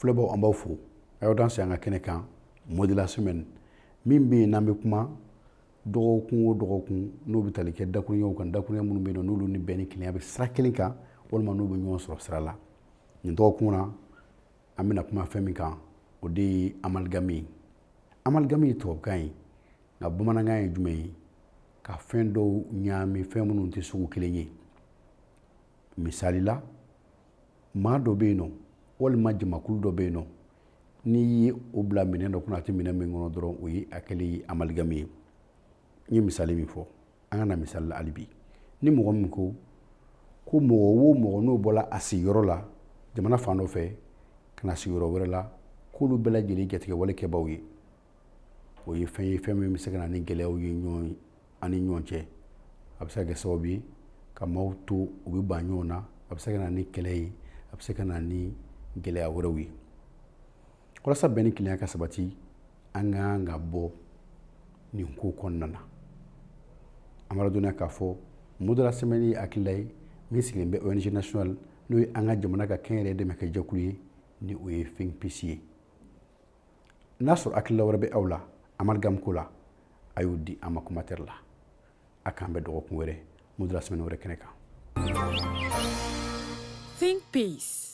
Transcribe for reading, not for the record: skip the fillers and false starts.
Filɛbaw, an b'aw fo. A y'aw danse an ka kɛnɛ kan, mot de la semaine min bɛ yen n'an bɛ kuma dɔgɔkun o dɔgɔkun, n'o bɛ tali kɛ dakuruɲɛw kan, dakuruɲɛ minnu bɛ yen nɔ, n'olu ni bɛn ni kelenya bɛ sira kelen kan walima n'u bɛ ɲɔgɔn sɔrɔ sira la. Nin dɔgɔkun na, an bɛna kuma fɛn min kan, o de ye amalgame ye. Amalgame ye tubabukan ye, nka bamanankan ye jumɛn ye? Ka fɛn dɔw ɲaami, fɛn minnu tɛ sugu kelen ye. Misali la, maa dɔ bɛ yen nɔ walima jamakulu dɔ bɛ yen nɔ, n'i ye o bila minɛn dɔ kɔnɔ, a tɛ minɛn min kɔnɔ dɔrɔn, o ye a kɛlen ye amalgame ye. N ye misali min fɔ, an ka na misali la hali bi. Ni mɔgɔ min ko ko mɔgɔ o mɔgɔ n'o bɔra a sigiyɔrɔ la jamana fan dɔ fɛ ka na sigiyɔrɔ wɛrɛ la, k'olu bɛɛ lajɛlen jatigɛwale kɛbaaw ye, o ye fɛn ye, fɛn min bɛ se ka na ni gɛlɛyaw ye ɲɔgɔn an ni ɲɔgɔn cɛ. A bɛ se ka kɛ sababu ye ka maaw to u bɛ ban ɲɔgɔn na, a bɛ se ka na ni kɛlɛ ye, a bɛ se ka na ni gɛlɛya wɛrɛw ye. Walasa bɛn ni kelenya ka sabati, an ka kan ka bɔ nin ko kɔnɔna na. An b'a ladɔnniya k'a fɔ mot de la semaine ye hakilila ye min sigilen bɛ ONG nationale, n'o ye an ka jamana ka kɛnyɛrɛye dɛmɛkɛ jɛkulu ye, ni o ye Think Peace ye. N'a sɔrɔ hakilila wɛrɛ bɛ aw la amalgame ko la, a y'o di an ma commentaire la. A k'an bɛn dɔgɔkun wɛrɛ, mot de la semaine wɛrɛ kɛnɛ kan. Think Peace.